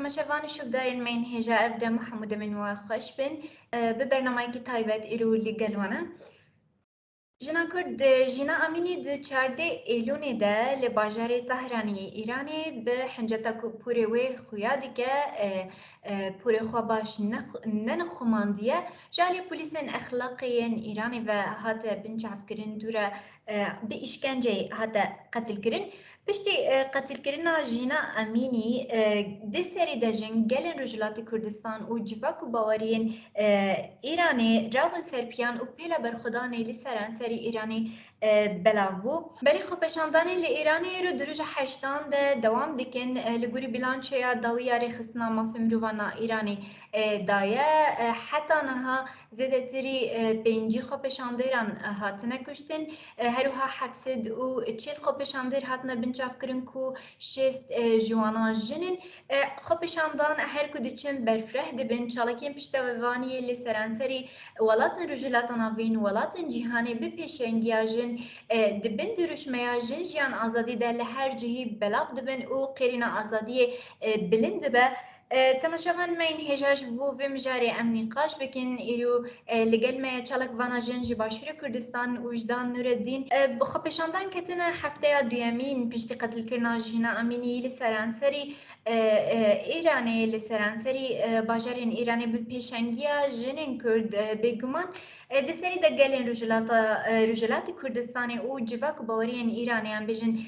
Temaşevan û şopdarên me yên hêja ev dem û hemû demên we xweş bin. Bi bernameyekî taybet îro li gel wan e. Jina Kurd Jîna Amînî di çardeh Êlûnê de li bajarê Tehranê yê Îranê bi hinceta ku porê wê xuya dike porê xwe baş nenixumandiye ji aliyê polîsên exlaqê yên Îranê ve hate binçavkirin dûre bi îşkenceyê hate qetilkirin. Piştî qetilkirina Jîna Emînî di serî de jin gelên Rojhilatê Kurdistan û civak û baweriyên Îranê rabûn ser piyan û pêla berxwedanê li seranserî Îranê belav bû. Berê xwepêşandanên li Îranê îro di roja heştan de dewam dikin. Li gorî bîlançoya dawî ya Rêxistina Mafê Mirovan a Îranê daye heta niha Zêdetirî 50 xwepêşandêran hatine kuştin. Her wiha 740 xwepêşandêr hatine binçavkirin ku 60 ji wan jin in. Xwepêşandan her ku diçin berfireh dibin. Çalakiyên piştevaniyê li seranserî welatên Rojhilata Navîn, welatên cîhanê bi pêşengiya jin di bin dirûşmeya Jin Jiyan Azadî de li her cihî belav dibin û qêrîna azadiyê bilind dibe. Temaşevan me yên hêja ji bo vê mijarê em nîqaş bikin îro li gel me ye çalakvana jin ji Başûrê Kurdistan Wijdan Nureddîn. Bi xwepêşandan ketine hefteya duyemîn piştî qetilkirina Jîna Emînî li seranserî Îranê li seranserî bajarên Îranê bi pêşengiya jinên Kurd bêguman Di serî de gelên Rojhilata Rojhilatê Kurdistanê û civak û baweriyên Îranê em bêjin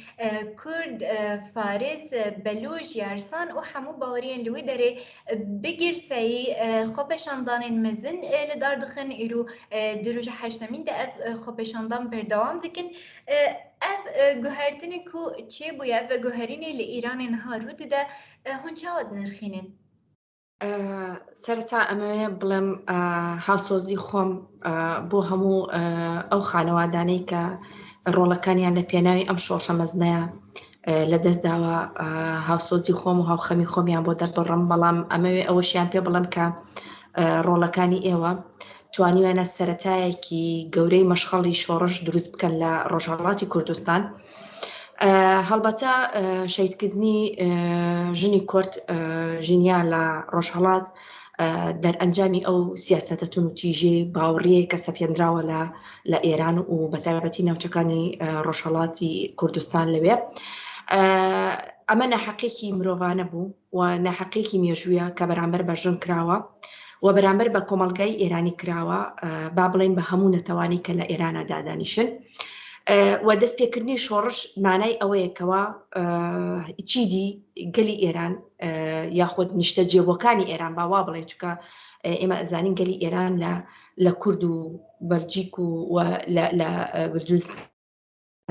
Kurd, Faris, Belûj, Yarsan û hemû baweriyên li wê derê bi girseyî xwepêşandanên mezin li dar dixin. Îro di roja heştemîn de ev xwepêşandan berdewam dikin. Ev guhertinê ku çêbûye, ev veguherînê li Îranê niha rû dide, hûn çawa dinirxînin? سەرەتا ئەمەوێ بڵێم هاوسۆزی خۆم بۆ هەموو ئەو خانەوادانەی کە ڕۆڵەکانیان لە پێناوی ئەم شۆڕشە مەزنەیە لە دەستداوە هاوسۆزی خۆم و هاوخەمی خۆمیان بۆ دەربڕم بەڵام ئەمەوێ ئەوەشیان پێ بڵێم کە ڕۆڵەکانی ئێوە توانیویانە سەتایەکی گەورەی مەشخەڵی شۆڕش دروست بکەن لە ڕۆژهەڵاتی کوردستان. هەڵبەتە شەهیدکردنی ژنی کورد ژینیا لە ڕۆژهەڵات دەرئەنجامی ئەو سیاسەتە توندوتیژەی باوەڕیەی کە سەپێنراوە لە لە ئێران و بەتایبەتی ناوچەکانی ڕۆژهەڵاتی کوردستان لەوێ ئەمە ناحەقێکی مرۆڤانە بوو و ناحەقیەکی مێژوویە کە بەرامبەر بە ژن کراوە و بەرامبەر بە کۆمەڵگای ئێرانی کراوە با بڵێن بە هەموو نەتەوانی کە لە ئێرانە دادانیشن و دەست پێکردنی شۆڕش مانای ئەوەیە کەوا چیدی گەلی ئێران یاخود نیشتە جێبووەکانی ئێران با وا بڵێن چکە ئێمە ئەزانین گەلی ئێران لە لە کورد و بەلجیک و لە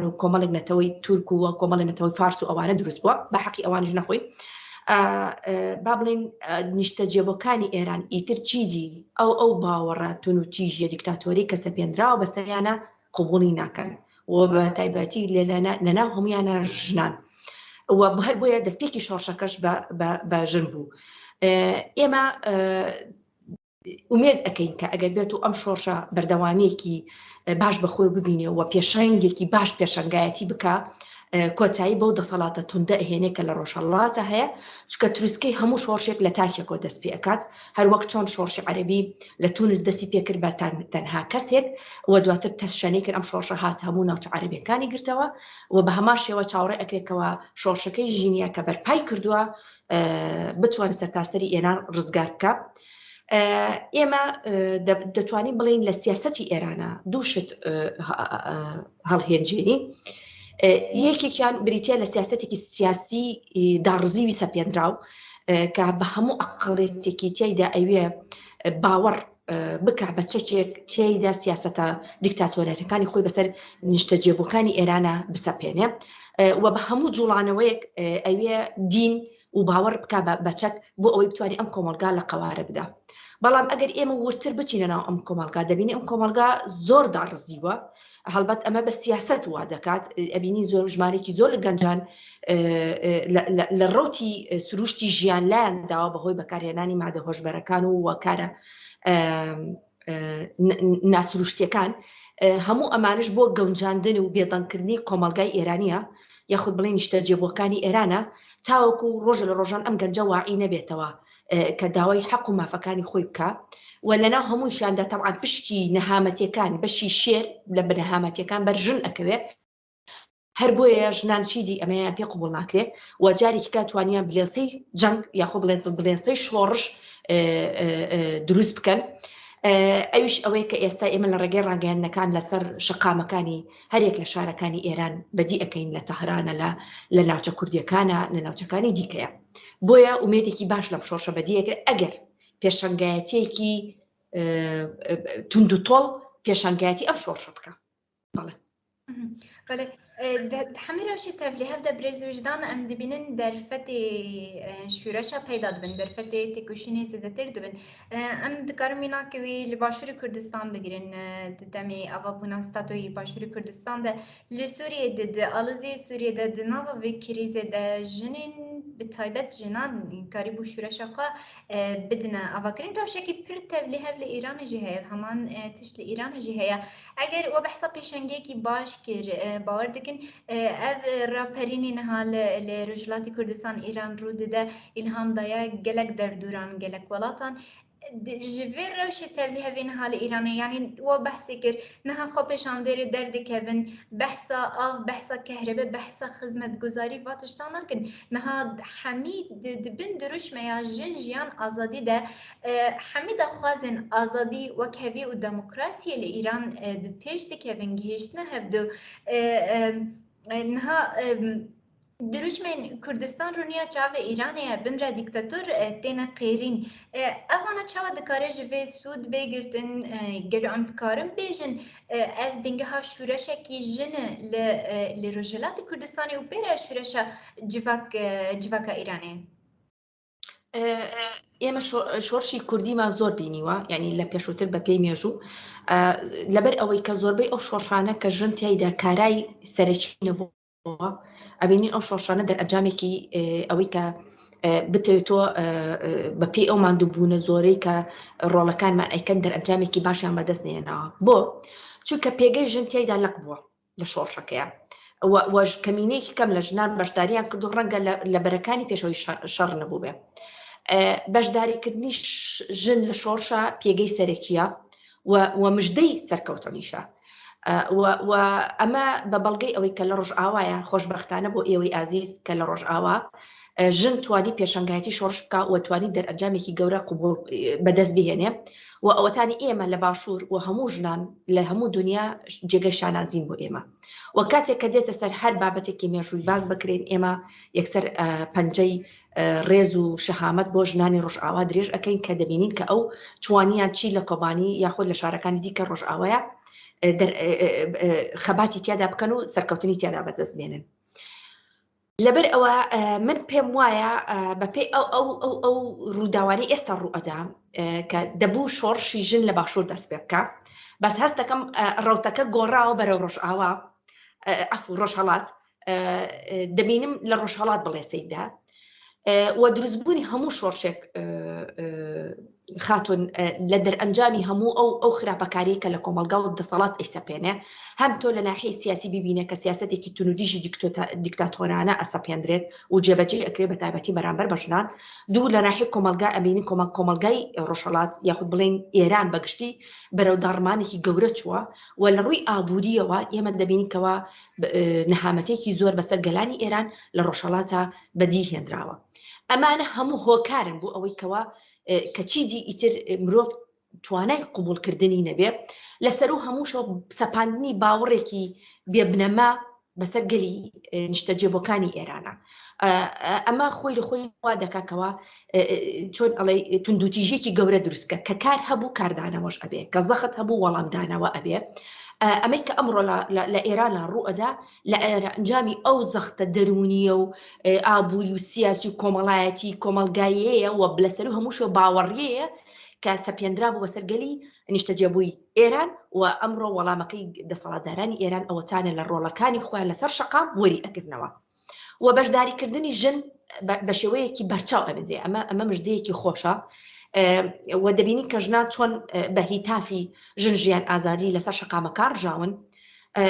و کۆمەڵێک نەتەوەی تورک و کۆمەڵی نەتەوەی فارس و ئەوانە دروست بووە بە حەقی ئەوانیش نەخۆین با بڵین نیشتە جێبەکانی ئێران ئیتر چیدی ئەو ئەو باوەڕە تون و تیژیە دیکتاتۆری کە سەپێنراوە بەسەریانە قوبوڵی ناکەن و بە تایبەتی لەناو هەمویانە ژنان و هەر بۆیە دەستپێکی شۆڕشەکەش بە ژن بوو ئێمە ئومێد ئەکەین کە ئەگەر بێت و ئەم شۆڕشە بەردەوامیەکی باش بە خۆی ببینێ و پێشەنگێکی باش پێشەنگایەتی بکە کۆتایی بەو دەسەڵاتە توندە ئەهێنێ کە لە ڕۆژهەڵاتە هەیە چکە تروسکەی هەموو شۆڕشێک لە تاکێکەوە دەست پێ ئەکات هەر وەک چۆن شۆڕشی عەرەبی لە تونس دەستی پێکرد بە تەنها کەسێک و دواتر تەشەنەی کرد ئەم شۆڕشە هات هەموو ناوچە عەرەبیەکانی گرتەوە و بە هەمان شێوە چاوەڕێ ئەکرێتەوە شۆڕشەکەی ژینیا کە بەرپای کردووە بتوانێت سەرتاسەری ئێران ڕزگار بکە ئێمە دەتوانین بڵین لە سیاستی ئێرانە دوو شت هەڵهێنجێنین یەکێکیان بریتە لە سیاستێکی سیاسی داڕزیوی سەپێنراو کە بە هەموو ئەقڵێتێکی تیایدا ئەوێ باوەڕ بک بە چەکێک تیایدا سیاستە دیکتاتۆریەتەکانی خۆی بەسەر نیشتەجێبووەکانی ئێرانە بسەپێنێ و بە هەموو جوڵانەوەیەک ئەوێ دین و باوەڕ بک بە چەک بۆ ئەوەی بتوانێت ئەم کۆمەڵگا لە قەوارە بدا بەڵام ئەگەر ئێمە ورتر بچینە ناو ئەم کۆمەڵگا دەبینی ئەم کۆمەڵگا زۆر داڕزیوە هەڵبەت ئەمە بە سیاسەت وا دەکات ئەبینی زۆر ژمارێکی زۆر لە گەنجان لە ڕوتی سروشتی ژیان لایەن داوە بەهۆی بەکارهێنانی مادە هۆشبەرەکان و وەکارە ناسروشتیەکان هەموو ئەمانش بۆ گەونجاندن و بێدەنگکردنی کۆمەلگای ئێرانیە. یاخود بڵێ نیشتەجێبووەکانی ئێرانە تاوەکو ڕۆژە لە ڕۆژان ئەم گەنجە واعی نەبێتەوە کە داوای حەق و مافەکانی خۆی بکا و لەناو هەمووشیاندا تەبعەن پشکی نەهامەتیەکان بەشی شێر لە بنەهامەتیەکان بەر ژن ئەکەوێ هەر بۆیە ژنان چیدی ئەمەیان پێ قبوڵ ناکرێ و جارێکی کە توانیان بلێسەی جەنگ یاخۆ بڵێ بلێسەی شۆڕش دروست بکەن ئەویش ئەوەیە کە ئێستا ئێمە لە ڕێگەی ڕاگەیاندنەکان لەسەر شەقامەکانی هەریەک لە شارەکانی ئێران بەدی ئەەکەین لە تەهرانە لە لە ناوچە کوردیەکانە لە ناوچەکانی دیکەیە بۆیە ئومێدێکی باش لەم شۆڕشە بەدیەکرێت ئەگەر پێشەنگایەتیەکی توند و تۆڵ پێشەنگایەتی ئەم شۆڕشە بکە بەڵێ. بەڵێ هەمی رەوشی تەڤلی هەڤدە برێز وجدان ئەم دبینن دەرفەتێ شورەشە پەیدا دبن دەرفەتێ تێکۆشینێ زێدەتر دبن ئەم دکارن میناکە وی li باشووری کوردستان بگرن di demê avabûna statoyî başûrê Kurdistan de Li Sûriyê di di aloziyê Sûriyê de di nava vê krîzê de jinên bi taybet jinan karîbû şoreşa xwe bidine avakirin. Rewşekî pir tevlîhev li Îranê jî heye, heman tişt li Îranê jî heye. Eger we behsa pêşengiyekî baş kir, bawer dikin ev raperînê niha li li Rojhilatê Kurdistan Îran rû dide, îlham daye gelek derdoran, gelek welatan. Ji vê rewşê tevlîhevê niha li Îranê yanî we behsê kir niha xwepêşandêrê derdikevin behsa av, behsa kehrebe, behsa xizmetguzarî va tiştan nakin. Niha hemî di bin dirûşmeya jin jiyan azadî de hemî daxwazên azadî, wekhevî û demokrasiyê li Îran bi pêş dikevin, gihêştine hevdu. Niha Dirûşmên Kurdistan rûniya çavê Îranê ye, bimre dîktator têne qêrîn. Ev ana çawa dikare ji vê sûd bê girtin? Gelo em dikarin bêjin ev bingeha şoreşekî jin e li li Rojhilatê Kurdistanê û pê re şoreşa civak civaka Îranê? ئێمە شۆڕشی کوردیمان زۆر بینیوە یعنی لە پێشووتر بە پێی مێژوو لەبەر ئەوەی کە زۆربەی ئەو شۆڕشانە کە ژن تیایدا کارای سەرەکی نەبوو ئەبینین ئەو شۆڕشانە دەرئەنجامێکی ئەوەی کە بتەوێت تۆ بەپێی ئەو ماندووبوونە زۆرەی کە ڕۆڵەکانمان ئەیکەن دەرئەنجامێکی باشیان بەدەست نێناوە بۆ چونکە پێگەی ژن تیایدا لەق بووە لە شۆڕشەکەیە وەش کەمینەیەکی کەم لە ژنان بەشداریان کردو ڕەنگە لە بەرەکانی پێشەوەی شەڕ نەبوو بێ بەشداریکردنی ژن لە شۆڕشە پێگەی سەرەکیە و مژدەی سەرکەوتنیشە و ئەمە بە بەڵگەی ئەوەی کە لە ڕۆژئاوایە خۆشبەختانە بۆ ئێوەی ئازیز کە لە ڕۆژئاوا ژن توانی پێشەنگایەتی شۆڕش بکە و توانی دەرئەنجامێکی گەورە قوبول بەدەست بهێنێ و ئەوەتانی ئێمە لە باشوور و هەموو ژنان لە هەموو دنیا جێگەی شانازین بۆ ئێمە و کاتێک کە دێتە سەر هەر بابەتێکی مێژووی باز بکرێن ئێمە یەکسەر پەنجەی ڕێز و شەهامەت بۆ ژنانی ڕۆژئاوا درێژ ئەکەین کە دەبینین کە ئەو توانیان چی لە کۆبانی یاخود لە شارەکانی دیکە ڕۆژئاوایە خەباتی تیادا بکەن و سەرکەوتنی تیادا بەدەست بێنن. لەبەر ئەوە من پێم وایە بەپێی ئەو ئەو ئەو ئەو ڕووداوانەی ئێستا ڕوئەدا کە دەبوو شۆڕشی ژن لە باشوور دەست پێ بکە بەس هەست دەکەم ڕەوتەکە گۆڕاوە بەرەو ڕۆژئاوا عەفو ڕۆژهەڵات دەبینم لە ڕۆژهەڵات بڵێسەیدا و دروستبوونی هەموو شۆڕشێک خاتون لە دەرئەنجامی هەموو ئەو ئەو خراپەکاری کە لە کۆمەلگا و دەسەڵات ئەیسەپێنێ هەم تۆ لە ناحی سیاسی ببینە کە سیاستێکی تونودیژی دیکتاتۆرانە ئەسەپێندرێت و جێبەجێ ئەکرێ بە تایبەتی بەرامبەر بە ژنان دوو لە ناحی کۆمەلگا ئەبینین کۆمەڵ کۆمەلگای ڕۆژهەڵات یاخود بڵێن ئێران بەگشتی بەرەو داڕمانێکی گەورە چووە و لە ڕووی ئابووریەوە ئێمە دەبینین کەوا نەهامەتێکی زۆر بەسەر گەلانی ئێران لە ڕۆژهەڵاتە بەدی هێنراوە. ئەمانە هەموو هۆکارن بۆ ئەوەی کەوا کە چیدی ئیتر مرۆڤ توانای قوبوڵکردنی نەبێ لەسەرو هەمووشەوە سەپاندنی باوەڕێکی بێبنەما بەسەر گەلی نیشتەجێبووەکانی ئێرانە ئەمە خۆی لە خۆی وا دەکاتەوە چۆن ئەڵێ توندوتیژێکی گەورە دروستکە کە کار هەبوو کاردانەوەش ئەبێ کە زەخت هەبوو وەڵامدانەوە ئەبێ ئەمەی کە ئەمڕۆ لە ئێرانە ڕوئەدا لە ئەنجامی ئەو زەختە دەرونیە و ئابووری و سیاسی و کۆمەڵایەتی کۆمەلگایەیە و لەسەر و هەمووشەوە باوەڕیەیە کە سەپێنرا بوو بەسەر گەلی نیشتەجێبووی ئێران و ئەمڕۆ وەڵامەکەی دەسەڵاتدارانی ئێران ئەوەتانە لە ڕۆڵەکانی خۆیان لەسەر شەقام وەری ئەگرنەوە. و بەشداریکردنی ژن بە شێوەیەکی بەرچاو ئەبدرێ ئەمە ئەمە مژدەیەکی خۆشە و دەبینین کە ژنان چۆن بە هیتافی ژن ژیان ئازادی لەسەر شەقامەکان ڕژاون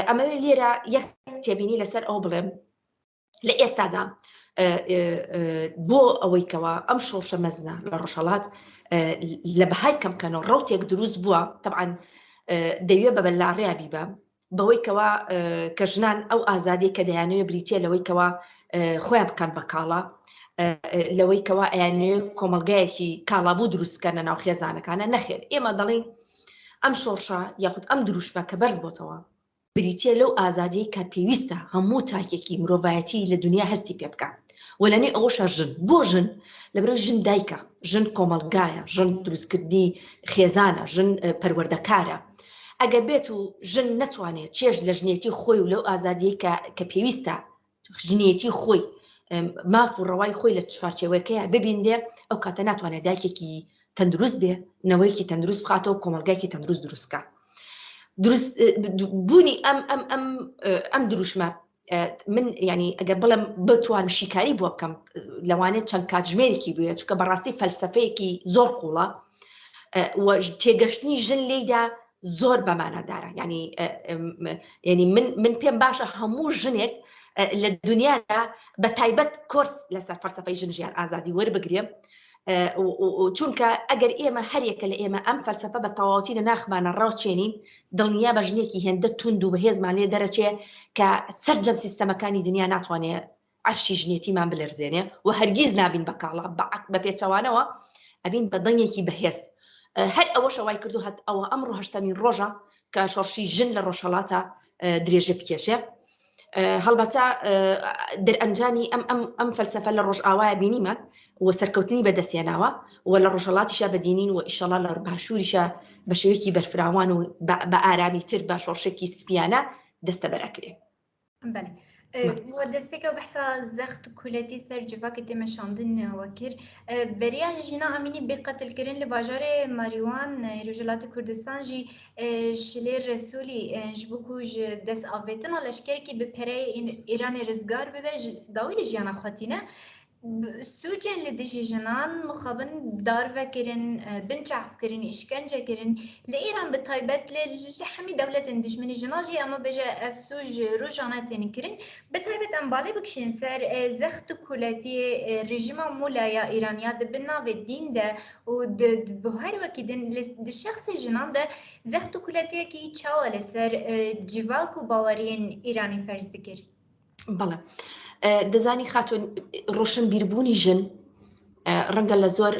ئەمەوێ لێرە یەک تێبینی لەسەر ئەو بڵێم. لە ئێستادا بۆ ئەوەی کەوا ئەم شۆڕشە مەزنە لە ڕۆژهەڵات لە بەهای کەمکەنەوە ڕوتێک دروست بووە طبعاان دەوێ بە بەلاڕیا بیبە بەوەی کەوا کە ژنان ئەو ئازادی کە دەیانەوێ بریتە لەوەی کەوا خۆیان بکەن بە کاڵا لەوەی کەوا ئەیانەوێ کۆمەلگایەکی کاڵابوو دروستکەنە ناو خێزانەکانە نەخێر ئێمە دەڵین ئەم شۆڕشە یاخود ئەم دروشمە کە بەرز بۆتەوە بریتییە لەو ئازادیەی کە پێویستە هەموو تاکێکی مرۆڤایەتی لە دونیا هەستی پێ بکا و لە نێو ئەوەشا ژن. بۆ ژن؟ لەبەرئەوەی ژن دایکە، ژن کۆمەڵگایە، ژن دروستکردنی خێزانە، ژن پەروەردەکارە. ئەگەر بێت و ژن نەتوانێ چێژ لە ژنێتی خۆی و لەو ئازادیەی کە کە پێویستە ژنێتی خۆی ماف و ڕەوای خۆی لە چوارچێوەکەیە ببینرێ ئەو کاتە ناتوانێت دایکێکی تەندروست بێ نەوەیەکی تەندروست بخاتەوە کۆمەلگایکی تەندروست دروستکە دروست بوونی ئەم ئەم ئەم ئەم دروشمە من ینی ئەگەر بڵێم بتوانم شیکاری بۆ بکەم لەوانێت چەند کاتژمێرێکی بووە چکە بەڕاستی فەلسفەیەکی زۆر قوڵە تێگەشتنی ژن لێیدا زۆر بەمانادارە ینی ینی من من پێم باشە هەموو ژنێک لە دنیادا بە تایبەت کۆرس لەسەر فەلسفەی ژن ژیان ئازادی وەربگرێ چونکە ئەگەر ئێمە هەریەکە لە ئێمە ئەم فەلسفە بە تەواوەتی لە ناخمانە ڕاوچێنین دڵنیا بە ژنێکی هێندە توند و بەهێزمان لێ دەرەچێ کە سەرجەم سیستەمەکانی دنیا ناتوانێ عەرشی ژنێتیمان بلەرزێنێ و هەرگیز نابین بە کاڵا بە پێچەوانەوە ئەبین بە دەنگێکی بەهێز هەر ئەوەشە وای کردو هەت ئەوە ئەمڕۆ هەشتەمین ڕۆژە کە شۆڕشی ژن لە ڕۆژهەڵاتە درێژە بکێشێ هەڵبەتە دەرئەنجامی ئەم ئەم ئەم فەلسفە لە ڕۆژئاوایە بینیمان و سەرکەوتنی بەدەستێناوە و لە ڕۆژهەڵاتیشا بەدینین و ئیشەڵا لە باشووریشە بە شێوەیەکی بەرفراوان و بە ئارامیتر بە شۆڕشێکی سپیانە دەستەبەر ئەکرێ. بەێ دەستێکە بەحسا زەخت و کولەتی سەر جڤاکە تێمە شاندن وەکر بەریا ژینا ئەمینی بێ قەتلکردن لە باژارێ ماریوان ڕژلاتی کوردستان ژی شلێر رسولی ji bo ku ji dest avêtina leşkerekî bi pereyê Îranê rizgar bibe dawî li jiyana xwe tîne. Sûcên li dijî jinan mixabin darvekirin, binçavkirin, îşkencekirin li Îran bi taybet lê li hemî dewletên dijminî jinan jî ema bêje ev sûc rojane tên kirin. Bi taybet em balê bikişînin ser zext û koletiyê rejîma Mula ya Îran ya di bin navê dîn de û di bi her wekî din li di şexsê jinan de zext û koletiyekî çawa li ser civak û baweriyên Îranê ferz dikir? بەڵێ دەزانی خاتون ڕۆشنبیربوونی ژن ڕەنگە لە زۆر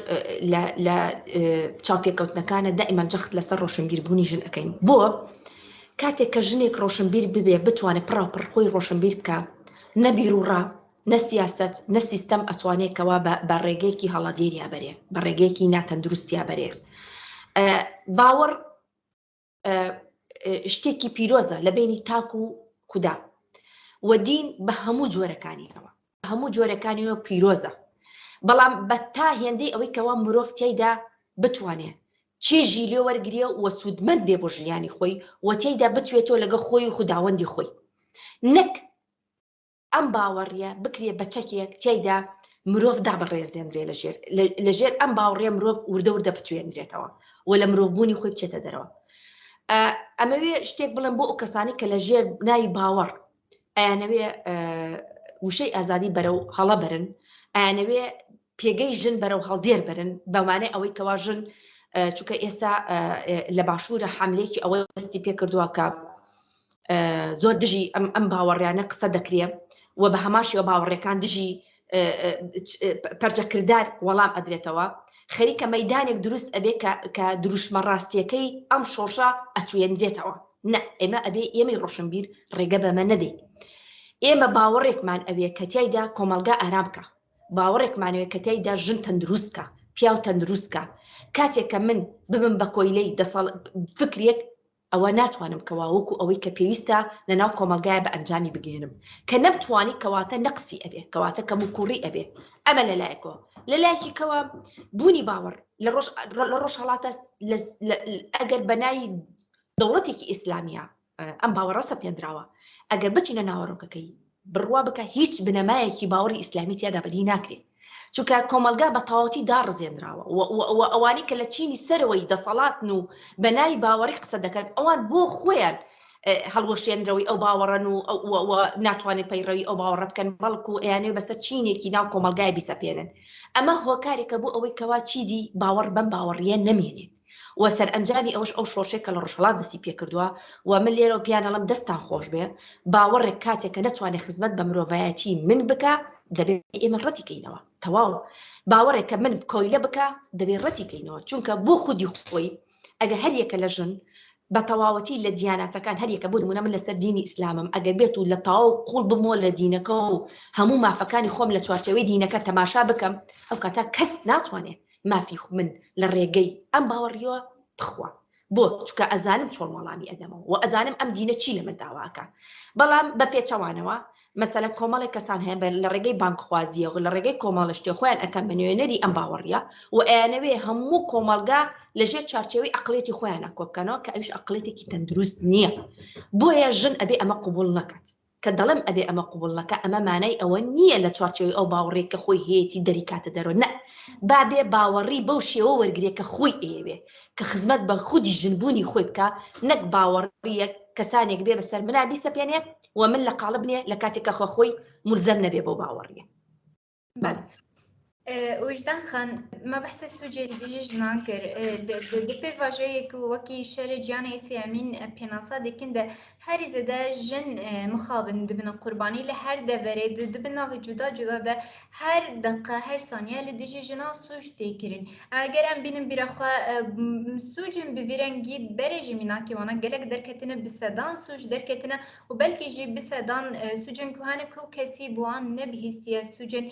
لە چاوپێکەوتنەکانە دائیمان جەخت لەسەر ڕۆشنبیربوونی ژن ئەەکەین بۆ کاتێک کە ژنێک ڕۆشنبیر ببێ بتوانێت پڕا پڕ خۆی ڕۆشنبیر بکە نە بیرروڕا نە سیاست نە سیستەم ئەتوانێت کەوا بە ڕێگەیەکی هەڵەدێریا بەرێ بە ڕێگەیەکی ناتەندروستیا بەرێ باوەڕ شتێکی پیرۆزە لە بینی تاک و خودا و دین بە هەموو جۆرەکانیەوە هەموو جۆرەکانیەوە پیرۆزە بەڵام بە تا هێندەی ئەوەی کەوا مرۆڤ تیایدا بتوانێ چێژی لێ وەرگێ و سوودمەند بێ بۆ ژیانی خۆی و تێیدا بتوێتەوە لەگە خۆی و خوداوەندی خۆی نەک ئەم باوەڕیە بکرێ بە چەکێک تیایدا مرۆڤ دابڕێزێنرێ لەژێر لەژێر ئەم باوەڕیە مرۆڤ وردە وردە بتوێنرێتەوە و لە مرۆڤبوونی خۆی بچێتە دەرەوە. ئەمەوێ شتێک بڵێم بۆ ئەو کەسانی کە لەژێر ناوی باوەڕ ئەیانەوێ وشەی ئازادی بەرەو هەڵە بەرن، ئەیانەوێ پێگەی ژن بەرەو هەڵدێر بەرن بەمانەی ئەوەی کەوا ژن چونکە ئێستا لە باشوورە حملێکی ئەوە دەستی پێکردووە کە زۆر دژی ئەم ئەم باوەڕیانە قسە دەکرێ و بە هەماشیەوە باوەڕەکان دژی پەرچەکردار وەڵام ئەدرێتەوە خەریکە مەدانێک دروست ئەبێ کە دروشمە ڕاستیەکەی ئەم شۆڕشە ئەتوێنرێتەوە نە ئێمە ئەبێ ئێمەی ڕۆشنبیر ڕێگە بەمە نەدەین ئێمە باوەڕێکمان ئەوێ کە تایدا کۆمەلگا ئارام بکە باوەڕێکمانەوێ کە تیایدا ژن تەندروست کا، پیاو تەندروست کا. کاتێک کە من ببم بە کۆیلەی دەسەڵ فکرێک، ئەوە ناتوانم کەوا وەکو ئەوەی کە پێویستە لە ناو کۆمەڵگایە بە ئەنجامی بگەیەنم. کە نەمتوانی کەواتە نەقسی ئەبێ، کەواتە کەموکووڕی ئەبێ. ئەمە لە لایەکەوە. لە لایەکی کەوە بوونی باوەڕ لە ڕۆژ لە ڕۆژهەڵاتە لە ئەگەر بە ناوی دەوڵەتێکی ئیسلامییە ئەم باوەڕە سەپێندراوە ئەگەر بچینە ناوەڕۆکەکەی بڕوا بکە هیچ بنەمایەکی باوەڕی ئیسلامی تیادا بەدی ناکرێت چونکە کۆمەلگا بە تەواوەتی داڕزێنراوە و ئەوانەی کە لە چینی سەرەوەی دەسەڵاتن و بە ناوی باوەڕی قسە دەکەن ئەوان بۆ خۆیان. هەڵوەشێنرەوەی ئەو باوەڕەن و ناتوانێت پەیڕەوی ئەو باوەڕە بکەن، بەڵکو ئەیانەوێت بەسەر چینێکی ناو کۆمەڵگای بیسەپێنن. ئەمە هۆکارێکە بۆ ئەوەی کەوا چیدی باوەڕ بەم باوەڕیە نەمێنێت و سەرئەنجامی ئەوەش ئەو شۆڕشێک کە لە ڕۆژهەڵات دەستی پێکردووە و من لێرەوە پێیان ئەڵێم دەستتان خۆش بێ، باوەڕێک کاتێک کە نەتوانێت خزمەت بە مرۆڤایەتی من بکا دەبێ ئێمە ڕەتی کەینەوە. تەواو باوەڕێک کە من کۆیلە بکا دەبێ ڕەتی کەینەوە، چونکە بۆ خودی خۆی ئەگەر هەر یەکە لە ژن بە تەواوەتی لە دیاناتەکان هەر یەکە بۆ نمونە من لەسەر دینی ئیسلامم ئەگەر بێت و لە تەواو قوڵ بمەوە لە دینەکە و هەموو مافەکانی خۆم لە چوارچێوەی دینەکە تەماشا بکەم ئەو کاتە کەس ناتوانێ مافی من لە ڕێگەی ئەم باوەڕیەوە بخوا بۆ چونکە ئەزانم چۆن وەڵامی ئەدەمەوە و ئەزانم ئەم دینە چی لە من داواکە بەڵام بە پێچەوانەوە مەسەلەن کۆمەڵێک کەسان هەیە بە لە ڕێگەی بانگخوازییەوە لە ڕێگەی کۆمەڵە شتێ خۆیان ئەکەن بە نوێنەری ئەم باوەڕیە و ئەیانەوێ هەموو کۆمەڵگا لە ژێر چوارچێوەی ئەقڵیەتی خۆیانە کۆبکەنەوە کە ئەویش ئەقڵیەتێکی تەندروست نییە. بۆیە ژن ئەبێ ئەمە قبوڵ نەکات. کە دەڵێم ئەبێ ئەمە قبوڵ نەکا ئەمە مانای ئەوە نییە لە چوارچێوەی ئەو باوەڕیە کە خۆی هەیەتی دەریکاتە دەرەوە نە با بێ باوەڕی بەو شێوە وەرگرێ کە خۆی ئەیەوێ کە خزمەت بە خودی ژنبوونی خۆی بکا نەک باوەڕیەک کەسانێک بێ بەسەر منا بیسەپێنێ و من لە قاڵب نێ لە کاتێک کە خۆی مولزەم نەبێ بەو باوەڕیە. بەڵێ. وجدان خان me behsa sûcê li dijî jinan kir. Di pêvajoyê ku wekî şerê ciyanê sêyemîn pênasa dikin de herî zêde jin mixabin dibin qurbanî li her deverê di bin navê cuda cuda de her deqe her saniye li dijî jinan sûc tê kirin. Eger em bînin bîra xwe sûcên bi vî rengî berê jî mînakê wan gelek derketine bi sedan sûc derketine û belkî jî bi sedan sûcên ku hene ku kesî bi wan nebihîstiye sûcên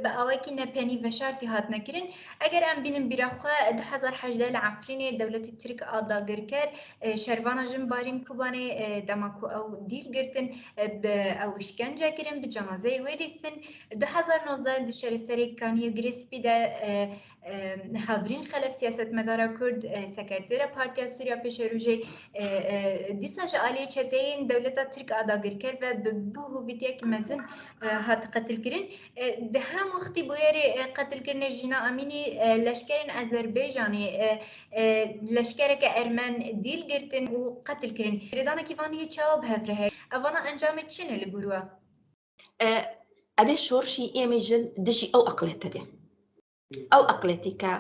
bi awayekî nepenî veşartî hatine kirin. Eger em bînin bîra xwe 2018 li Efrînê dewletê Tirk a dagirker şervana jin Barîn Kobanê dema ku ew dîl girtin bi ew îşkence kirin bi cenazeyê wê lîstin. 2019 di şerê Serê Kaniyê Girê Spî de Hevrîn Xelef siyasetmedara Kurd, sekretera Partiya Sûriya Pêşerojê dîsa ji aliyê çeteyên dewleta Tirk a dagirker ve bi bû hovîtiyek mezin hat qetilkirin. Di hem wextî bûyerê qetilkirinê Jîna Amînî leşkerên Azerbaycanê leşkereke Ermen dîl girtin û qetil kirin. Girêdanekî van yê çawa bi hev re heye? Evana encamê çi ne li gor we? ئەبێ شۆڕشی ئێمەی ژن دژی ئەو ئەقڵێتە بێ. ئەو ئەقلێتی کە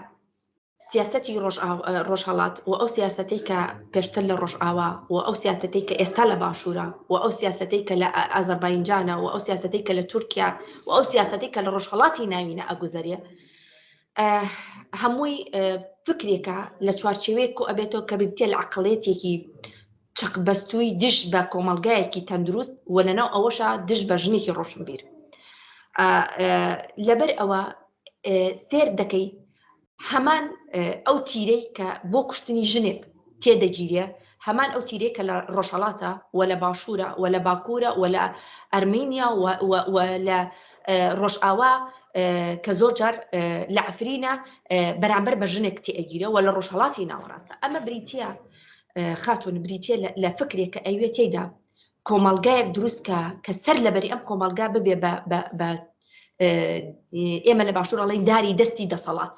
سیاسەتی ڕۆژهەڵات و ئەو سیاسەتەی کە پێشتر لە ڕۆژئاوا و ئەو سیاسەتەی کە ئێستا لە باشوورە و ئەو سیاسەتەی کە لە ئازەربایجانە و ئەو سیاسەتەی کە لە تورکیا و ئەو سیاسەتەی کە لە ڕۆژهەڵاتی ناوینە ئەگوزەرێ هەمووی فکرێکە لە چوارچێوەیەک کۆ ئەبێتەوە کە بریتیە لە عەقڵیەتێکی چەقبەستووی دژ بە کۆمەڵگایەکی تەندروست و لەناو ئەوەشا دژ بە ژنێکی ڕۆشنبیر. لەبەر ئەوە سێر دەکەی هەمان ئەو تیرەی کە بۆ کوشتنی ژنێک تێدەگیرێ هەمان ئەو تیرەی کە لە ڕۆژهەڵاتە و لە باشوورە و لە باکوورە و لە ئەرمینیا و لە ڕۆژئاوا کە زۆر جار لە عفرینە بەرامبەر بە ژنێک تێئەگیرە و لە ڕۆژهەڵاتی ناوەڕاستە ئەمە بریتە خاتون بریتە لە فکرێک کە ئەوێ تێدا کۆمەڵگایەک دروست کە کە سەر لەبەری ئەم کۆمەڵگا ببێ بە ئێمە لە باشوور ئەڵێن داری دەستی دەسەڵات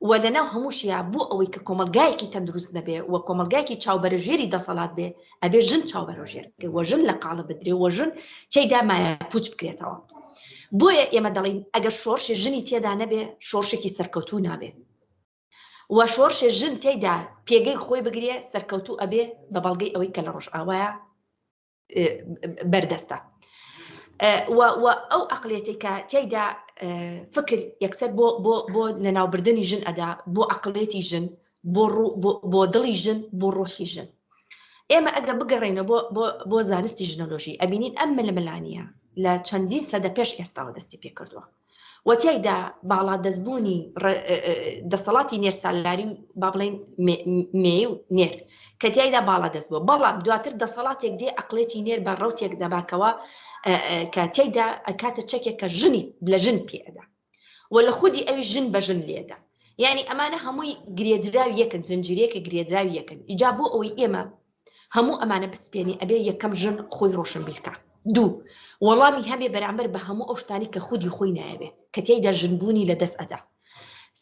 و لەناو هەمووشیا بۆ ئەوەی کە کۆمەلگایەکی تەندروست نەبێ و کۆمەلگایەکی چاوبەرەژێری دەسەڵات بێ ئەبێ ژن چاوبەرەژێر بکرێ و ژن لە قاڵب بدرێ و ژن تێیدا مایە پوچ بکرێتەوە. بۆیە ئێمە دەڵێین ئەگەر شۆڕشی ژنی تێدا نەبێ شۆڕشێکی سەرکەوتوو نابێ و شۆڕشێ ژن تێیدا پێگەی خۆی بگرێ سەرکەوتوو ئەبێ بە بەڵگەی ئەوەی کە لە ڕۆژئاوایە بەردەستە و ئەو عقلێتی کە تێیدا فکر یەکسەر بۆ بۆ بۆ لەناوبردنی ژن ئەدا بۆ عقلێتی ژن بۆ بۆ دڵی ژن بۆ ڕۆحی ژن ئێمە ئەگە بگەڕێنەوە بۆ بۆ بۆ زانستی ژنۆلۆژی ئەبینین ئەم ململانیە لە چەندین سەدە پێش ئێستاوە دەستی پێکردووە و تیایدا باڵادەستبوونی دەسەڵاتی نێرسالاری و با بڵێین مێ و نێر کە تیایدا باڵادەست بووە بەڵام دواتر دەسەڵاتێک دێ ئەقڵێتی نێر بە ڕوتێک دەباکەوە کە تیایدا ئەکاتە چەکێک کە ژنی لە ژن پێدا و لە خودی ئەوی ژن بە ژن لێدا یعنی ئەمانە هەمووی گرێدراوی یەکن زنجیرەیەکە گرێدراوی یەکن ئیجا بۆ ئەوەی ئێمە هەموو ئەمانە بسپێنی ئەبێ یەکەم ژن خۆی ڕۆشنبیرکا دوو وەڵامی هەبێ بەرامبەر بە هەموو ئەو شتانی کە خودی خۆی نایەوێ کە تێیدا ژنبوونی لە دەست ئەدا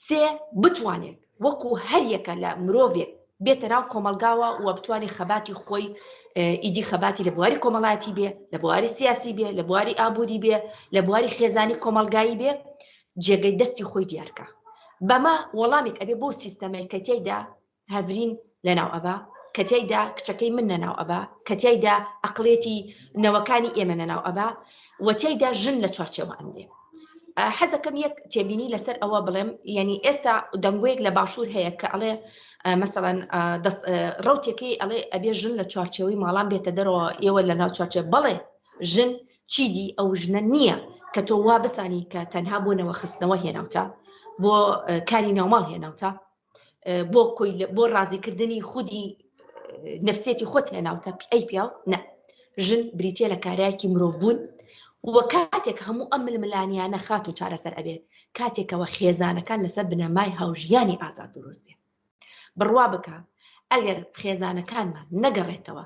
سێ بتوانێت وەکو هەر یەکە لە مرۆڤێک بێتە ناو کۆمەڵگاوە و بتوانێت خەباتی خۆی ئیدی خەباتی لە بواری کۆمەڵایەتی بێ، لە بواری سیاسی بێ، لە بواری ئابووری بێ، لە بواری خێزانی کۆمەڵگایی بێ، جێگەی دەستی خۆی دیارکا. بەمە وەڵامێک ئەبێ بۆ سیستەمێک کە تیایدا هەڤرین لەناو ئەبا، کە تیایدا کچەکەی من لەناو ئەبا، کە تیایدا ئەقڵیەتی نەوەکانی ئێمە لەناو ئەبا و تیایدا ژن لە چوارچێوە ئەنرێ. حەزەکەم یەک تێبینی لەسەر ئەوە بڵێم، یعنی ئێستا دەنگۆیەک لە باشوور هەیە کە ئەڵێ مەسەڵەن ڕوتێکەی ئەڵێ ئەبێ ژن لە چوارچێوەی ماڵان بێتە دەرەوە، ئێوە لە ناو چوارچێ، بەڵێ ژن چیدی ئەو ژنە نییە کە تۆ وا بزانی کە تەنها بۆ نەوە خستنەوە هێناوتە، بۆ کاری ناوماڵ هێناوتە، بۆ کۆی بۆ ڕازیکردنی خودی نفسیەتی خۆت هێناوتە ئەی پیاو. نە، ژن بریتە لە کارایەکی مرۆڤ بوون و کاتێک هەموو ئەم ململانیانە خات و چارەسەر ئەبێ کاتێکەوە خێزانەکان لەسەر بنەمای هاوژیانی ئازاد دروست بێ. بڕوا بکە ئەگەر خێزانەکانمان نەگەڕێتەوە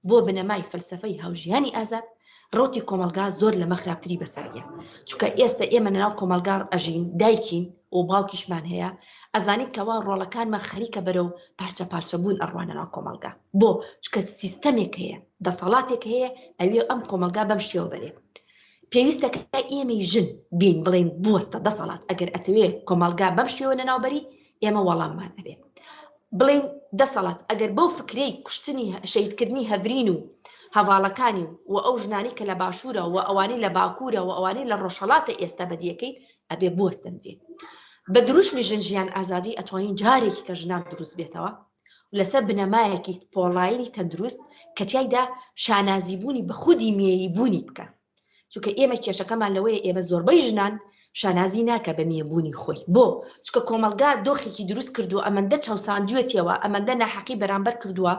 بۆ بنەمای فەلسەفەی هاوژیانی ئازاد، ڕەوتی کۆمەڵگا زۆر لەمە خراپتری بەسەریە. چونکە ئێستا ئێمە لەناو کۆمەڵگا ئەژین، دایکین و باوکیشمان هەیە، ئەزانین کەوا ڕۆڵەکانمان خەریکە بەرەو پارچە پارچە بوون ئەڕوانە ناو کۆمەڵگا. بۆ؟ چونکە سیستەمێک هەیە، دەسەڵاتێک هەیە ئەوێ ئەم کۆمەڵگا بەم شێوە بەرێ. پێویستە کە ئێمەی ژن بین بڵێین بوەستە دەسەڵات، ئەگەر ئەتەوێ کۆمەڵگا بەم شێوە لەناوبەری، ئێمە وەڵاممان ئەبێ. بڵێین دەسەڵات ئەگەر بەو فکرەی کوشتنی شەهیدکردنی هەڤرین و هەڤاڵەکانی و ئەو ژنانەی کە لە باشوورە و ئەوانەی لە باکوورە و ئەوانەی لە ڕۆژهەڵاتە ئێستا بەدیەکەین ئەبێ بوەستێنرێ. بە دروشمی ژن ژیان ئازادی ئەتوانین جارێکی کە ژنان دروست بێتەوە لەسەر بنەمایەکی پۆڵایینی تەندروست کە تیایدا شانازیبوونی بە خودی مێیبوونی بکە. چونکە ئێمە کێشەکەمان لەوەیە ئێمە زۆربەی ژنان شانازی ناکە بە مێبوونی خۆی. بۆ؟ چونکە کۆمەڵگا دۆخێکی دروست کردووە، ئەمەندە چەوساندوێتیەوە، ئەمەندە ناحەقی بەرامبەر کردووە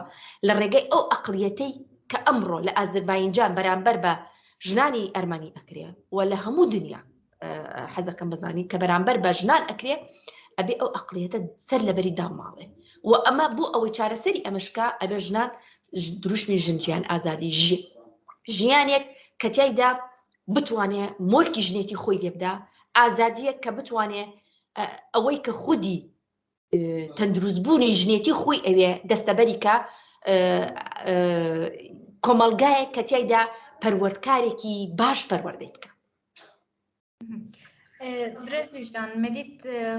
لە ڕێگەی ئەو ئەقڵیەتەی کە ئەمڕۆ لە ئازرباینجان بەرامبەر بە ژنانی ئەرمەنی ئەکرێ و لە هەموو دنیا حەزەکەم بزانی کە بەرامبەر بە ژنان ئەکرێ، ئەبێ ئەو ئەقڵیەتە سەر لەبەری داماڵێ و ئەمە بۆ ئەوەی چارەسەری ئەمەشکا ئەبێ ژنان دروشمی ژن ژیان ئازادی ژیانێک کە تیایدا بتوانێ مۆرکی ژنێتی خۆی لێبدا، ئازادیەک کە بتوانێ ئەوەی کە خودی تەندروستبوونی ژنێتی خۆی ئەوێ دەستەبەری کە، کۆمەڵگایەک کە تیایدا پەروەردکارێکی باش پەروەردەی بکە. برێز ویژدان مەدیت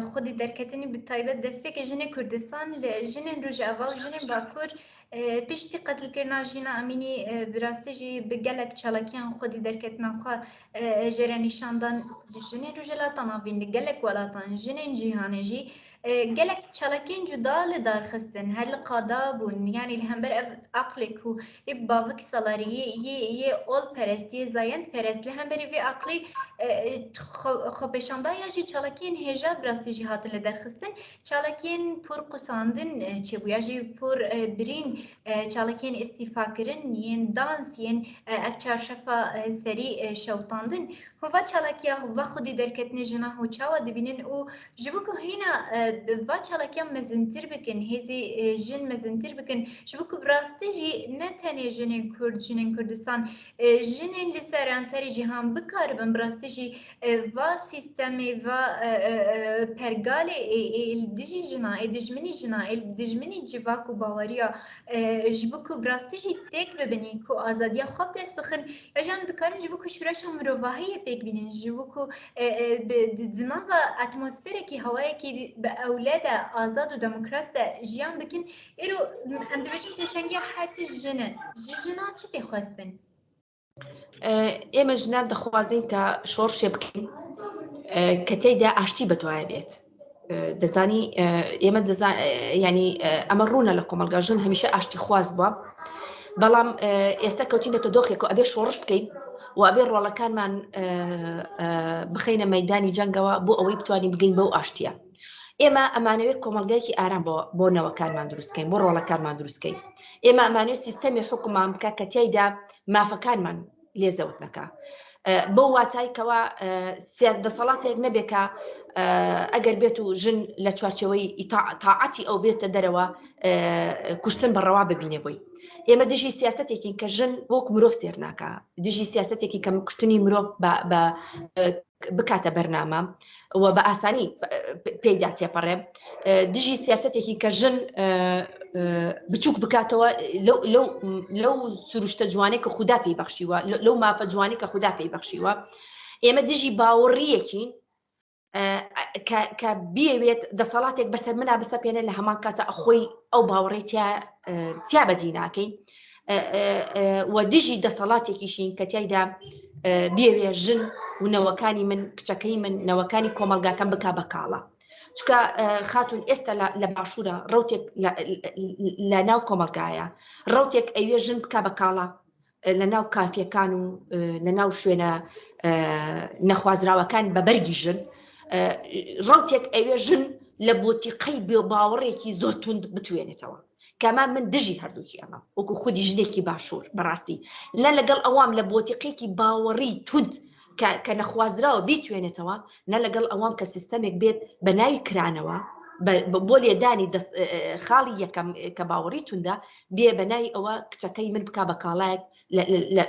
خودی دەرکەتنی بە تایبەت دەستپێکە ژنێ کوردستان لە ژنێن ڕۆژئاوا و ژنێن باکوور پشتی قەتلکردنا ژینا ئەمینی براستی ژی bi gelek çalakiyan xwedî derketina xwe jê re nîşandan jinên Rojhilata Navîn li gelek welatan jinên cîhanê jî gelek çalakiyên cuda li dar xistin her li qada bûn yanî li hember ev aqlê ku yê bavik salarî yê yê yê olperest yê zayendperest li hemberî vê aqlî xwepêşandan ya jî çalakiyên hêja bi rastî jî hatin li derxistin çalakiyên pûr qusandin çêbû ya jî pûr birîn çalakiyên îstîfakirin yên dans yên ev çarşefa serî şewitandin Hûn va çalakiya va xwedî derketinê jina hûn çawa dibînin û ji bo ku hîna va çalakiya mezintir bikin, hêzê jin mezintir bikin, ji bo ku bi rastî jî ne tenê jinên Kurd, jinên Kurdistan, jinên li seranserê cîhan bikaribin bi rastî jî va sîstemê, va pergalê ê li dijî jina, ê dijminî jina, ê li dijminî civak û baweriya ji bo ku bi rastî jî têk bibinî ku azadiya xwe bi dest bixin, Ya jî em dikarin ji bo ku şoreşa mirovahiyê pêk bînin, ji bo ku di nava atmosferekî hewayekî bi ewle de, azad û demokras de jiyan bikin, îro em dibêjin pêşengiya her tişt jin e. Ji jinan çi tê xwestin? ئێمە ژنان دەخوازین کە شۆڕشێ بکەین کە تێیدا ئاشتی بەدوایە بێت. دەزانی ئێمە ینی ئەمە ڕوونە لە کۆمەلگا ژن هەمیشە ئاشتی خواز بووە، بەڵام ئێستا کەوتینەتە دۆخێک و ئەبێ شۆڕش بکەین و ئەبێ ڕۆڵەکانمان بخینە مەدانی جەنگەوە بۆ ئەوەی بتوانین بگەین بەو ئاشتیە. ئێمە ئەمانەوێت کۆمەلگایکی ئارام بۆ نەوەکانمان دروستکەین، بۆ ڕۆڵەکانمان دروستکەین. ئێمە ئەمانەوێت سیستەمی حکومان بکە کە تیایدا مافەکانمان لێ زەوت نەکا، بەو واتای کەوا دەسەڵاتێک نەبێ کە ئەگەر بێت و ژن لە چوارچێوەی تاعەتی ئەو بێتە دەرەوە کوشتن بە ڕەوا ببینێ بۆی. ئێمە دژی سیاسەتێکین کە ژن وەک مرۆڤ سێر ناکا، دژی سیاسەتێکی کە کوشتنی مرۆڤ بە بکاتە بەرنامە و بە ئاسانی پێیدا تێپەڕێ، دژی سیاسەتێکی کە ژن بچووک بکاتەوە لەو سروشتە جوانەی کە خودا پێی بەخشیوە، لەو مافە جوانەی کە خودا پێی بەخشیوە. ئێمە دژی باوەڕیەکین کە بیەوێت دەسەڵاتێک بەسەر منا بسەپێنێ، لە هەمان کاتە خۆی ئەو باوەڕی تیا بەدی ناکەین، و دژی دەسەڵاتێکیشین کە تیایدا بیەوێ ژن و نەوەکانی من، کچەکەی من، نەوەکانی کۆمەڵگاکەم بک بە کاڵا. چونکە خاتون ئێستا لە باشوورە ڕوتێک لە ناو کۆمەڵگایە، ڕوتێک ئەوێ ژن بک بە کاڵا لە ناو کافیەکان و لە ناو شوێنە نەخوازراوەکان بە بەرگی ژن، ڕوتێک ئەوێ ژن لە بۆتیقەی بێ باوەڕێکی زۆر توند بتوێنێتەوە. کەما من دژی هەردووکی ئەمە وەکو خودی ژنێکی باشوور، بەڕاستی نە لەگەڵ ئەوام لە بۆتیقێکی باوەڕی توند کە نەخوازراوە بیتوێنێتەوە، نە لەگەڵ ئەوام کە سیستەمێک بێت بە ناوی کرانەوە بۆ لێدانی خاڵی یەکەم کە باوەڕی توندە، بێ بە ناوی ئەوە کچەکەی من بک بە کاڵایەک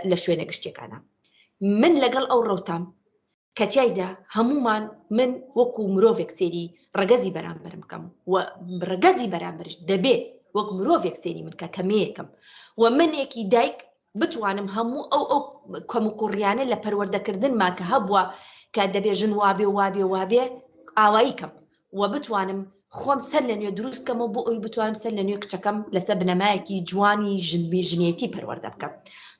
لە شوێنە گشتیەکانە. من لەگەڵ ئەو ڕەوتام کە تیایدا هەمومان من وەکو مرۆڤێک سێری ڕەگەزی بەرامبەرم بکەم و ڕەگەزی بەرامبەرش دەبێ وەک مرۆڤێک سێری من کە کەمەیەکم و منێکی دایک بتوانم هەموو ئەو کەموکوڕیانە لە پەروەردەکردنما کە هەبووە کە دەبێ ژن وابێ وابێ وابێ ئاوایی کەم و بتوانم خۆم سەر لە نوێ دروست کەمەوە بۆ ئەوی بتوانم سەر لە نوێ کچەکەم لەسەر بنەمایەکی جوانی ژنبی ژنێتی پەروەردە بکەم.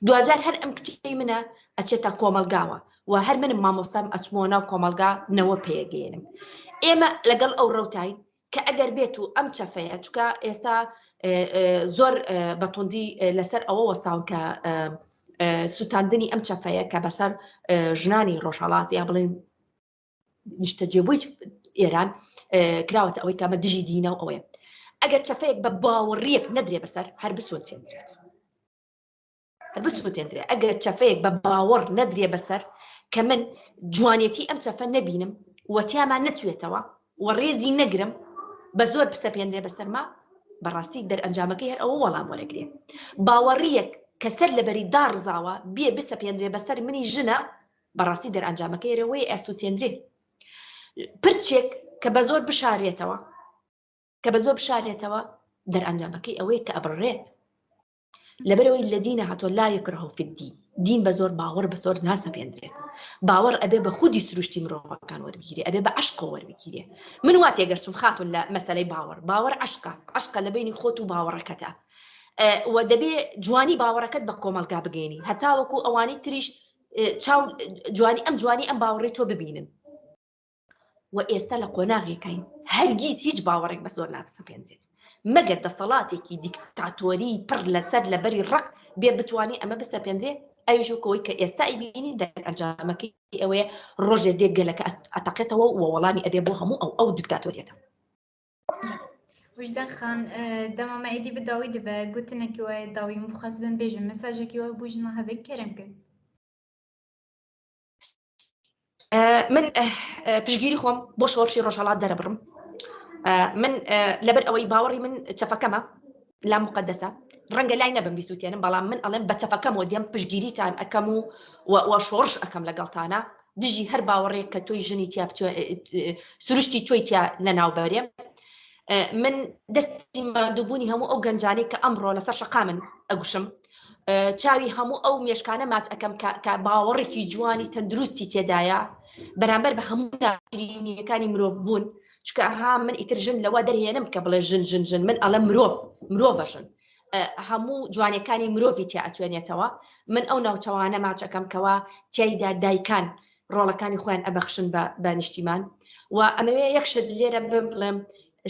دواجار هەر ئەم کچەی منە ئەچێتە کۆمەڵگاوە و هەر منم مامۆستام ئەچمەوە ناو کۆمەڵگا نەوە پێگەیەنم. ئێمە لەگەڵ ئەو ڕەوتاین کە ئەگەر بێت و ئەم چەفەیە، چونکە ئێستا زۆر بەتوندی لەسەر ئەوە وەستاون کە سووتاندنی ئەم چەفەیە کە بەسەر ژنانی ڕۆژهەڵات یا بڵێن نیشتەجێبووی ئێران کراوەتە ئەوەی کامە دژی دینە و ئەوەیە، ئەگەر چەفەیەک بە باوەڕیەک نەدرێ بەسەر هەر بسووتێندرێت، هەر بسووتێندرێ. ئەگەر چەفەیەک بە باوەڕ نەدرێ بەسەر کە من جوانێتی ئەم چەفە نەبینم و تیامان نەتوێتەوە و ڕێزی نەگرم، بە زۆر بسەپێندرێ بەسەرما، بەڕاستی دەرئەنجامەکەی هەر ئەوە وەڵام وەرەگرێ. باوەڕیەک کە سەر لەبەری داڕزاوە بێ بسەپێندرێ بەسەر منی ژنە، بەڕاستی دەرئەنجامەکەی ئەوەیە ئەسووتێندرێ. پرچێک کە بە زۆر بشارێتەوە، کە بە زۆر بشارێتەوە، دەرئەنجامەکەی ئەوەیە کە ئەبڕێت. لەبەرەوەی لە دینە هاتۆ لا یکره فی الدین، دین بە زۆر، باوەڕ بە زۆر ناسەپێندرێت. باوەڕ ئەبێ بە خودی سروشتی مرۆڤەکان وەربگیرێ، ئەبێ بە عەشقەوە وەربگیرێ. من وا تێگەشتم خاتون لە مەسەلەی باوەڕ، باوەڕ عەشقە، عەشقە لە بەینی خۆت و باوەڕەکەتە و دەبێ جوانی باوەڕەکەت بە کۆمەڵگا بگەینی هەتاوەکو ئەوانەی تریش چاو جوانی ئەم جوانی ئەم باوەڕی تۆ ببینن. و ئێستا لە قۆناغێکین هەرگیز هیچ باوەڕێک بە زۆر ناسەپێندرێت، مەگەر دەسەڵاتێکی دیکتاتۆری پڕ لەسەر لەبەری ڕق بێ بتوانێ ئەمە بسەپێندرێ. ئەویش وەکەوەی کە ئێستا ئەیبینین دەرئەنجامەکەی ئەوەیە ڕۆژێ دێ گەلەکە ئەتەقێتەوە و وەڵامی ئەبێ بۆ هەموو ئەو دیکتاتۆریەتە. وجدان خان، دەما me êdî bi dawî dibe، gotinekî we dawî min bixwest bin bêjim، mesajekî we bû jina hebe kerem kin. من پشگیری خۆم بۆ شۆڕشی ڕۆژهەڵات دەرەبڕم. من لەبەر ئەوەی باوەڕی من چەپەکەمە لا مقدسە، ڕەنگە لای نەبم بیسووتێنم، بەڵام من ئەڵێم بە چەپەکەمەوە دێم پشگیریتان ئەەکەم و و شۆڕش ئەەکەم لەگەڵتانە دژی هەر باوەڕێک کە تۆی ژنی تیا سروشتی تۆی تیا لەناو بەرێ. من دەستی ماندووبوونی هەموو ئەو گەنجانەی کە ئەمڕۆ لەسەر شەقامن ئەگوشم، چاوی هەموو ئەو مێشکانە ماچ ئەەکەم کە باوەڕێکی جوانی تەندروستی تێدایە بەرامبەر بە هەموو ناشرینیەکانی مرۆڤ بوون. چونکە ها من ئیتر ژن لەوە دەرهێنم کە بڵێ ژن ژن ژن، من ئەڵێم مرۆڤ، مرۆڤە ژن هەموو جوانەکانی مرۆڤی تیا ئەتوێنێتەوە. من ئەو ناوچەوانە ماچەکەم کەوا تیایدا دایکان ڕۆڵەکانی خۆیان ئەبەخشن بە نیشتیمان. و ئەمەوێ یەک شت لێرە بڵێم،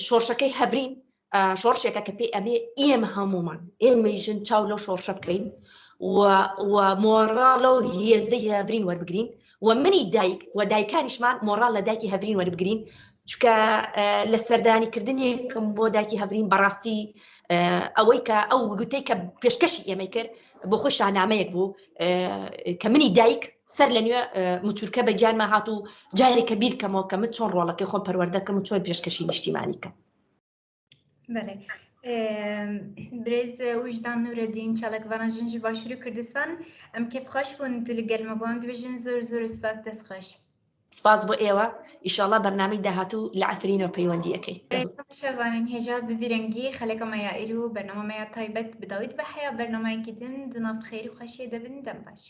شۆڕشەکەی هەڤرین شۆڕشێکە کە پێی ئەبێ ئێمە هەمومان ئێمەی ژن چاو لەو شۆڕشە بکەین و مۆڕاڵ و هێزەی هەڤرین وەربگرین و منی دایک و دایکانیشمان مۆڕاڵ لە دایکی هەڤرین وەربگرین، چونکە لە سەردانیکردنێکم بۆ دایکی هەڤرین بەڕاستی ئەوەی کە ئەو گوتەی کە پێشکەشی ئێمەی کرد بۆ خۆی شانامەیەک بوو کە منی دایک سەر لە نوێ مچورکە بە گیانما هات و جارێکە بیرکەمەوە کە من چۆن ڕۆڵەکەی خۆم پەروەردەکەم و چۆن پێشکەشی نیشتیمانی کەم. بەڵێ برێز وجدان نورەدین، چالاکڤانە ژن ji Başûrê Kurdistan، em kêfxweş bûn tu li gel me bû، em dibêjin zor zor spas، dest xweş. سپاس بۆ ئێوە، ئیشاڵا بەرنامەی داهاتوو لە عەفرینەوە پەیوەندی ئەکەین. شەڤانên hêja bi vî rengî xeleka me ya îro bernama me ya taybet bi dawî dibe heya bernameyekî din di nav xêr û xweşiyê de bin dem baş.